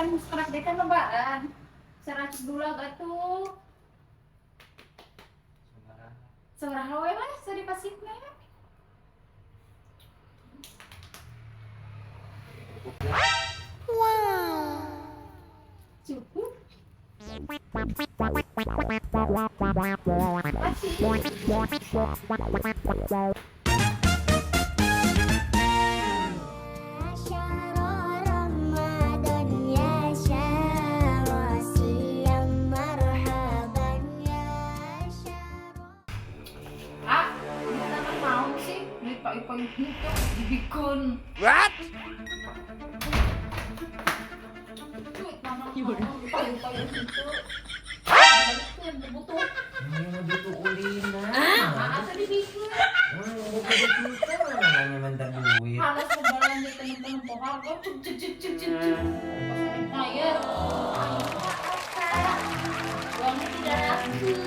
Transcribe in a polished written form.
Kan sekarang deh kan lobaan. 100 dulag atuh. Sabaraha? Sabaraha we lah sari pasifna. Cukup lah. Cukup. Kasih. شهر رمضان يا شهر الصيام مرحبا يا شهر Ah, kita kan mau sih beli pai-pai itu dibikun. What? Duit mana mau pai-pai itu. Balikeun butuh. Ini butuh kulina. Ah, asa dibikun. Butuh kita mana nanya minta duit. Halas ko belanja temen-temen harga cuk cuk cuk cuk cuk cuk. Pas ada bayar. Ayo, apa? Uangnya tidak laku.